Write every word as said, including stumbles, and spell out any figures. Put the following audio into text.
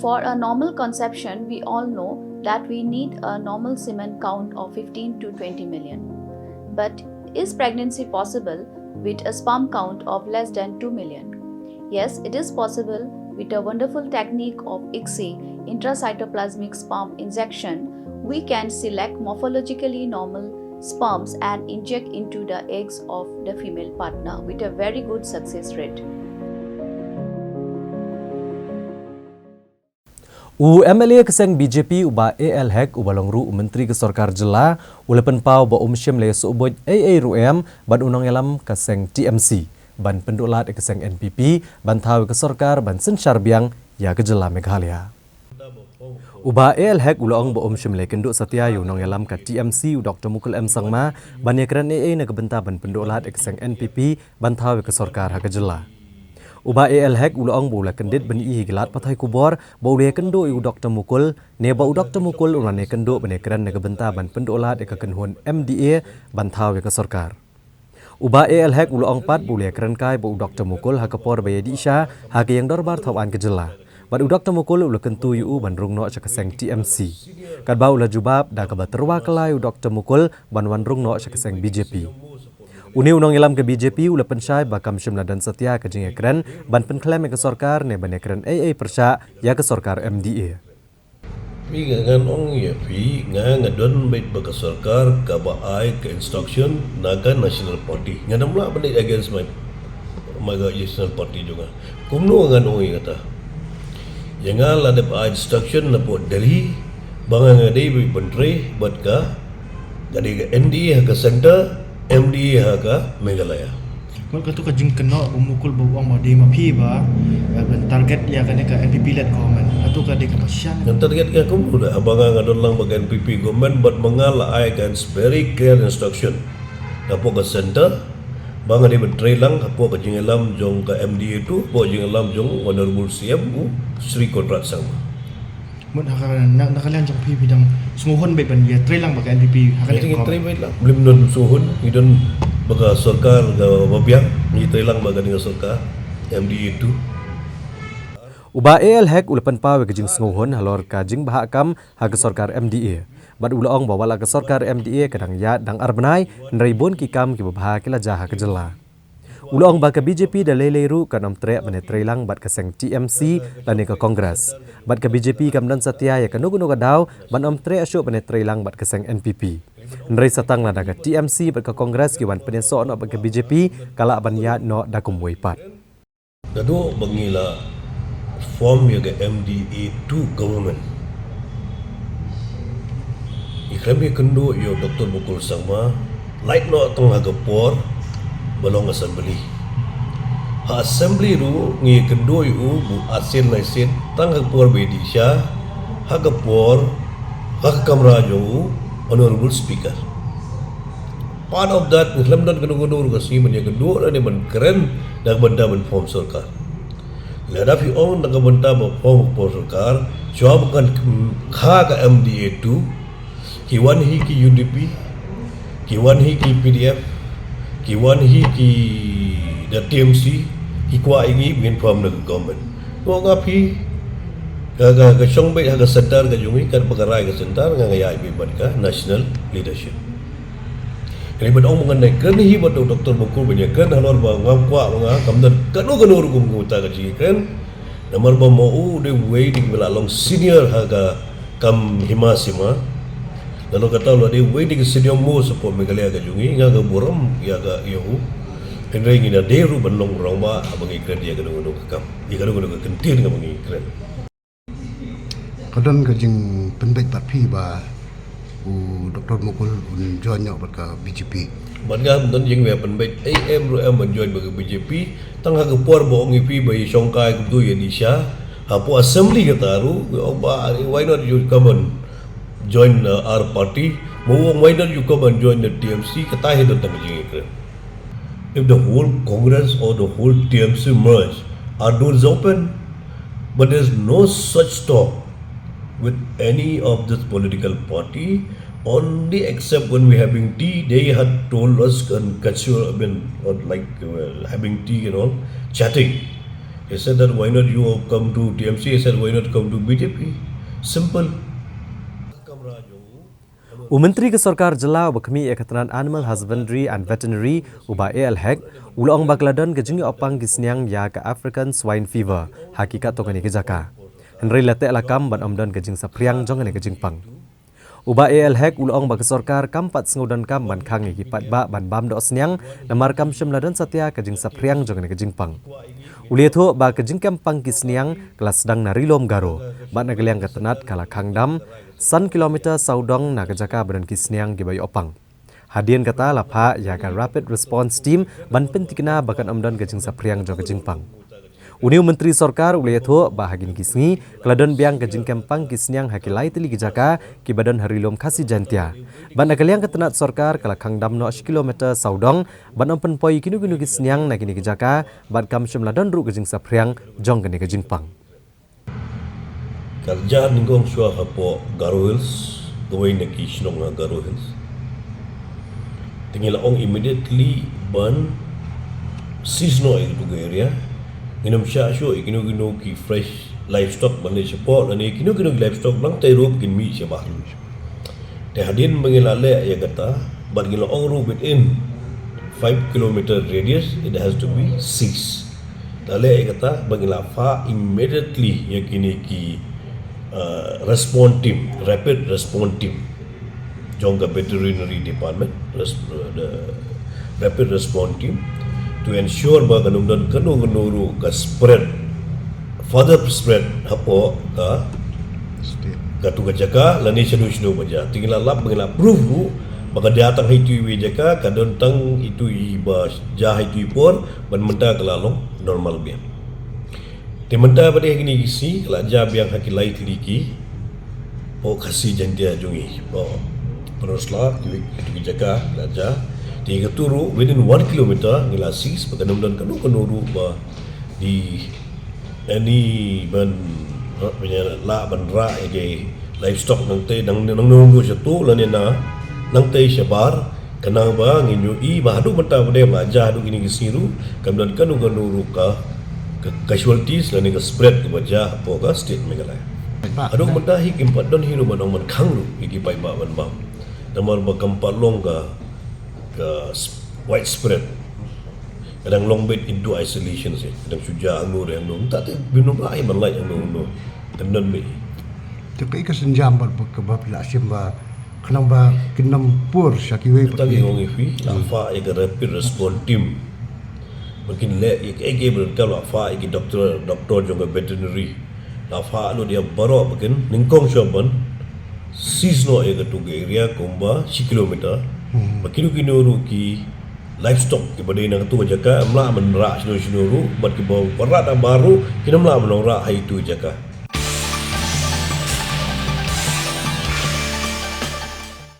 For a normal conception, we all know that we need a normal semen count of fifteen to twenty million. But is pregnancy possible with a sperm count of less than two million? Yes, it is possible. With a wonderful technique of ICSI, intracytoplasmic sperm injection, we can select morphologically normal sperms and inject into the eggs of the female partner with a very good success rate. U MLA ka seng BJP u Bah AL Hek uba long ruh u Myntri ka Sorkar Jylla u la pynpaw ba um shym la ïasuhbuit ei ei ruh em bad u nongïalam ka seng TMC ban pynduh lad ïa ka seng NPP ban thaw ïa ka sorkar ban synshar biang ïa ka jylla Meghalaya. U Bah AL Hek u la ong ba um shym la ïakynduh satia ïa u nongïalam ka TMC u Doctor Mukul M Sangma ban ïakren ei ei na ka bynta ban pynduh lad ïa ka seng NPP ban thaw ïa ka sorkar ha ka jylla. U Bah AL Hek u la ong ba u la kyndit ban ïohi ïa ki lad pathai khubor ba u la ïakynduh ïa u Doctor Mukul, ne ba u Doctor Mukul u la ïakynduh ban ïakren na ka bynta ban pynduh lad ïa ka kynhun MDA ban thaw ïa ka sorkar. U Bah AL Hek u la ong pat ba u la ïakren kai bad u Doctor Mukul ha ka por ba ïadih sha ha ka ïing dorbar thawaiñ ka jylla. Bad u Doctor Mukul u la kyntu ïa u ban rung noh sha ka seng TMC. Katba u la jubab da kaba tyrwa kylla ïa u Doctor Mukul ban wan rung noh sha ka seng BJP. Une u nongïalam ka BJP u la pynshai ba kam shym la don satia ka jingïakren ban pynkhlem ïa ka sorkar ne ban ïakren ei ei pyrshah ïa ka sorkar MDA. Phi, nga ngan ong ïa phi, nga nga don beit ba ka sorkar kaba ai ka instruction na ka National Party. Ngan ym lah ban leit against my, my ka National Party jong nga. Kumno ngan ong ïa kata? Ïa nga la dep ai instruction na pdeng Delhi ba nga nga dei beit ban trei bad ka, ka dei ka NDA ha ka center, MDA ha ka Meghalaya. Mut katu ka jingkynnoh ba Mukul ba u ong ba dei ma phi ba, eh, ban target ïa kane ka NPP led government. Katu ka dei kaba shisha. Ngan target ïa kumno da, haba nga nga don lang bad ka NPP government bad ma nga la ai ka very clear instruction hapoh ka center ba nga dei ban trei lang hapoh ka jingïalam jong ka MDA two, hapoh jingïalam jong Honorable CM u Shri Conrad Sangma. Mut ha ka, na, na ka liang jong phi, phi dang sngewhun beit ban ïatrei lang bad ka NPP ha ka, ïa, dei ka kong trei beit lang. Blim don sngewhun, ngi don bad ka sorkar kaba biang, ngi trei lang bad kane ka sorkar MDA two. U Bah AL Hek u la pynpaw ïa ka jingsngewhun halor ka jingbhah kam ha ka sorkar MDA. Bad u la ong ba wat la ka sorkar MDA ka dang ïaid dang ar bnai, hynrei bun ki kam kiba bha ki la jia ha ka jylla. U la ong ba ka BJP da lei lei ruh kan ym treh ban ïatrei lang bad ka seng TMC lane ka Congress. Bad ka BJP kam don satia ïa kano kano ka daw ban ym treh shuh ban ïatrei lang bad ka seng NPP. Hynrei sa tang lada ka TMC bad ka Congress ki wan pynïasoh noh bad ka BJP, ka lah ban ïaid noh da kumwei pat. Naduh ba ngi la form ïa ka MDA two government, ngi khlem ïakynduh ïa u Doctor Mukul Sangma, lait noh tang ha ka por ba long assembly. Ha assembly ruh ngi ïakynduh ïa u, u arsien laisien tang ha ka por ba ïadih sha, ha ka por, ha ka kamra jong u Honorable Speaker. Part of that, ngi khlem don kano kano ruh ka sngi ban ïakynduh lane ban kren na ka bynta ban form sorkar. Lada phi ong na ka bynta ban form, form sorkar, shuwa ba kan kha ka MDA two, ki wan hi ki UDP, ki wan hi ki PDF, ki wan hi ki da TMC, ki kwah ïa ngi ban form na ka government. Ko nga phi, ka, ka, ka shong beit ha ka center ka jong ngi, katba ka rai ka center, nga nga ïaid beit bad ka national leadership. Kane ban ong ba ngan ïakren hi bad u Doctor Mukul ban ïakren halor ba nga kwah ba nga kam don kano kano ruh kum kata ka jingïakren. Namar ba ma u u dei uwei dei kiba la long senior ha ka kam hima sima. Lano kata u la dei uwei dei ki senior most hapoh Meghalaya ka jong ngi, nga nga burom ïa ka, ïa u. Hynrei ngi la dei ruh ban long rangbah haba ngi kren ïa kano kano ka kam, ïa kano kano ka kyntien kaba ngi kren. Ka don ka jingpynbeit pat phi ba u Doctor Mukul un join noh bad ka BJP. Bad nga ngam don jingpynbeit ei ei ruh em ban join bad ka BJP. Tang ha ka por ba ong ïa phi ba ïa shongkai kumtu ïadih sha, hapoh assembly kata ruh, ong ba, why not you come and join, uh, our party? Ba ong, why not you come and join the TMC? Kata hi don tang ka jingïakren. If the whole Congress or the whole TMC merge, our door is open. But there's no such talk with any of this political party, only except when we're having tea, they had told us and casual, I mean, or like, uh, having tea and all, chatting. They said that why not you come to T M C? I said why not come to B J P? Simple. U Myntri ka Sorkar Jylla uba khmih ïa ka tnad Animal Husbandry and Veterinary, u Bah A L Hek, u la ong ba ka la don ka jingïoh pang ki sniang ïa ka African Swine Fever ha ki katto katne ki jaka. Hynrei la teh la kam ban ym don ka jingsaphriang jong kane ka jingpang. U Bah A L Hek u la ong ba ka sorkar kam pat sngewdonkam ban khang ïa ki paidbah ban bam doh sniang namar kam shym la don satia ka jingsaphriang jong kane ka jingpang. U la ïathuh ba ka jingkem pang ki sniang ka la sdang na Ri Lum Garo bad na ka liang ka tnad ka la khang dam san kilometer sawdong na ka jaka ba don ki sniang kiba ïoh pang. Hadien kata la phah ïa ka Rapid Response Team ban pynthikna ba kan ym don ka jingsaphriang jong ka jingpang. Une u Myntri Sorkar u la ïathuh ba ha kine ki sngi ka la don biang ka jingkem pang ki sniang ha ki lai tylli ki jaka kiba don ha Ri Lum Khasi Jaintia. Bad na ka liang ka tnad sorkar ka la khang dam noh shi kilometer sawdong ban ym pynpoi kino kino ki sniang na kine ki jaka bad kam shym la don ruh ka jingsaphriang jong kane ka jingpang. Ka la jia nyngkong shuwa hapoh Garo Hills, kawei na ki shnong ha Garo Hills. Te ngi la ong immediately ban cease noh ïa katu ka area. Ngin ym shah shuh ïa kino kino ki fresh livestock ban leit shapoh lane kino kino ki livestock ba nangtei ruh ba kin mih shabar. Te hadien ba ngi la leh ïa kata bad ngi la ong ruh within five kilometer radius it has to be ceased. La leh ïa kata ba ngi la phah immediately ïa kine ki uh, response team, rapid response team jong ka veterinary department, res, the rapid response team to ensure ba kan ym don kano kano ruh ka spread, further spread hapoh ka katu ka jaka lane shano shano ba jia. Te ngi la lap ba ngi la proof ruh ba ka jia tang ha itu iwei jaka, ka don tang itu iba jia ha itu i por, bad mynta ka la long normal biang. Te mynta pat ha kine ki sngi ka la jia biang ha ki lai tylli ki poh Khasi Jaintia jong ngi, poh Pynursla, kiwei kitu ki jaka la jia. Te katu ruh within one kilometer ngi la cease ba kan ym don kano kano ruh ba di any ban, ban ïa lah ban rah ïa ki livestock nangtei nang nang nang ruh shatu lane na nangtei shabar. Khnang ba ngin ïohi ba haduh mynta ba dei ba la jia haduh kine ki sngi ruh kam don kano kano ruh ka casualties lane ka spread kaba jia hapoh ka state Meghalaya. Haduh mynta hi kim pat don hi ruh ban ong ban khang ruh ïa ki paidbah ban bam. Namar ba kam pat long ka ka widespread. Ka dang long beit into isolation seh. Ka dang shu jia hangno re hangno. Mynta te bym lah hi ban lait hangno hangno. Kan don beit. Te kaei ka synjam bad ba kaba phi la shim ba khnang ba kin ym pur sha kiwei pat. Tang ki ong ïa phi la phah ïa ka rapid response team ba kin leh ïa kaei kaei ba donkam, la phah ïa ki doktor, doktor jong ka veterinary, la phah lut ïa baroh ba kin nyngkong shuwa ban cease noh ïa katu ka area kumba shi kilometer. Ba kino kino ruh ki livestock kiba dei na katu ka jaka ym lah ban rah shano shano ruh, bad kiba wanrah na bar ruh kin ym lah ban wanrah ha itu i jaka.